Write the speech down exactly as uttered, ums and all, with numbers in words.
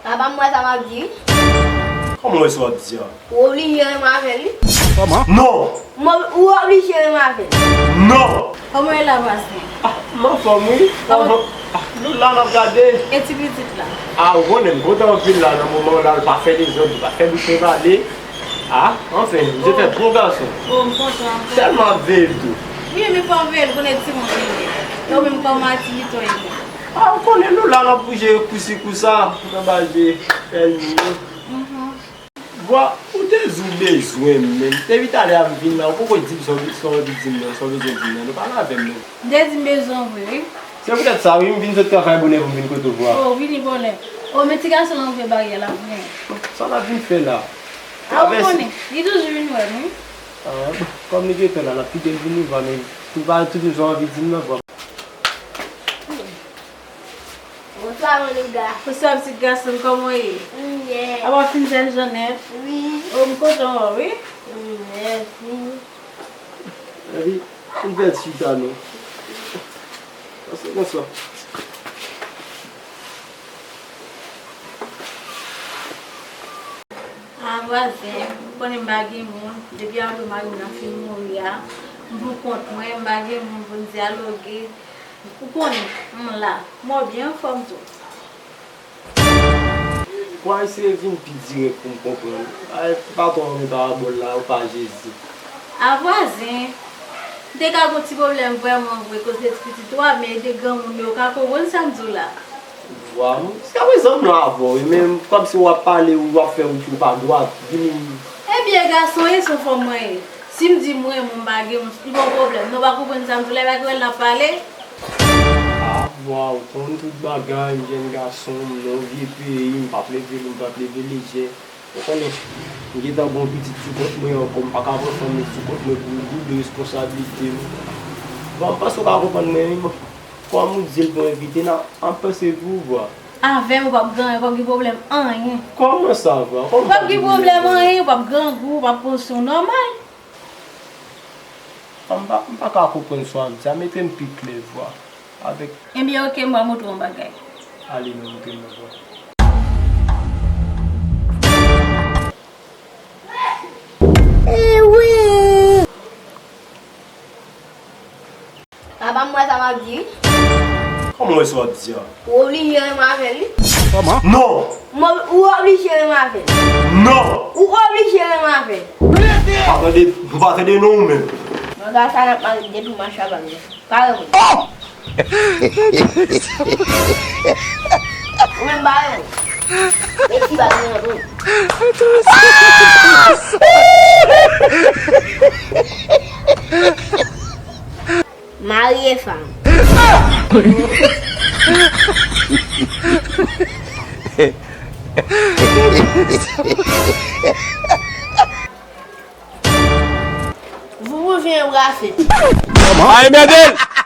Papa m wè sa m ap di wi. Kòman w wè sa w ap di a? Ou oblije renmen avè l wi. Kòman? Non! M ob- ou oblije renmen avè l. Non! Kòman w ye la pase? Ah, m anfòm wi. Kòman? Ah, nou la n ap gade. E ti pitit la? Ah, ou konnen m kontan anpil la nan moman w la, l pa fè dezòd, li pa fè bouch mwen pale. Ah, anfen, misye fè bon gason. Oh, m kontan anpil. Tèlman ap veye l tou. Wi, men fò w veye l, konnen timoun li ye. E ou menm kòman aktivite w ye menm? Ah, ou konnen nou la n ap bouje kousi kousa, nan baje pèl nou yo. Mhm. Vwa, ou te di w bezwen m, men depi talè a m vin la, ou poko di m sa w sa w anvi di m nan, sa w bezwen di m nan, nou pale avè m non. M te di m bezwen w vre wi. Se poutèt sa wi, m vin sot travay bonè pou m vin kote w vwa. Oh, vini bonè. Oh, men ti gason lan ouvè baryè la, vini. Sa l ap vin fè la? Ah, ou konnen, li toujou vin wè m wi. Ah, bon, kòm li gentan la, l ap kite l vini vwa, men ou pa di m sa w anvi di m nan vwa. Bonswa, Manuga. Bonswa, pitit gason m, kòman w ye? M byen. Apa w fin fè jounen? Wi. Oh, m kontan wè w wi. M mèsi. Epi, m fè chita non. Pase bonswa. Ah, vwazen, ou konnen m pa gen moun. Depi apre mari m nan fin mouri a, m pou kont mwen, m pa gen moun pou m dyaloge. Ou konnen, m la. M byen anfòm tou. Bon, eseye vin pi dirèk pou m konprann. Ay, m pa twò renmen parabòl la, ou pa Jezi. A vwazen, m te ka gon ti pwoblèm vrèman vre koz de ti pitit ou a, men de granmoun yo ka konprann sa m di w la. Vwa m, jiskaprezan m la avè w, men kòmsi w ap pale, w ap fè wout ou pa dwat, vini. Ebyen, gason, e se yon fanm mwen ye. Si m di m renmen w, m pa gen moun, li pa yon pwoblèm. Non, w pa konprann sa m di w la, e pa kriyòl n ap pale? Ah, vwa w konn tout bagay, m jèn gason, m nan yon vye peyi, m p ap leve lou, m p ap leve lejè. Ou konnen, m gentan gon pitit sou kont mwen ankò, m pa ka pran fanm nan sou kont mwen pou m boule responsablite m. Bon, m panse w ka konprann mwen wi, bon. Kòm ou di l pou envite n, an panse pou ou vwa. Avè m, ou p ap gen, ou p ap gen pwoblèm anyen. Kòman sa vwa? Ou p ap gen pwoblèm anyen, ou p ap grangou, ou p ap pran swen w nòmal. M pa, m pa ka konprann sa w ap di a, mete m pi klè vwa. Avèk. Ebyen, oke, m pral montre w yon bagay. Ale, non, montre m yon bagay. Papa m wè sa m ap di wi. Kòman w wè sa w ap di a? Ou oblije renmen avè l wi. Kòman? Non! M ob- ou oblije renmen avè l. Non! Ou oblije renmen avè l. Pa tande, m pa tande non ou menm. Mwen ka sa n ap mare depi m a chabal la. Pare mwen. Ou menm pare mwen. Men ti bal mwen an tou. Marye fanm. Vouvou vyen embrase m. Ay, mède l!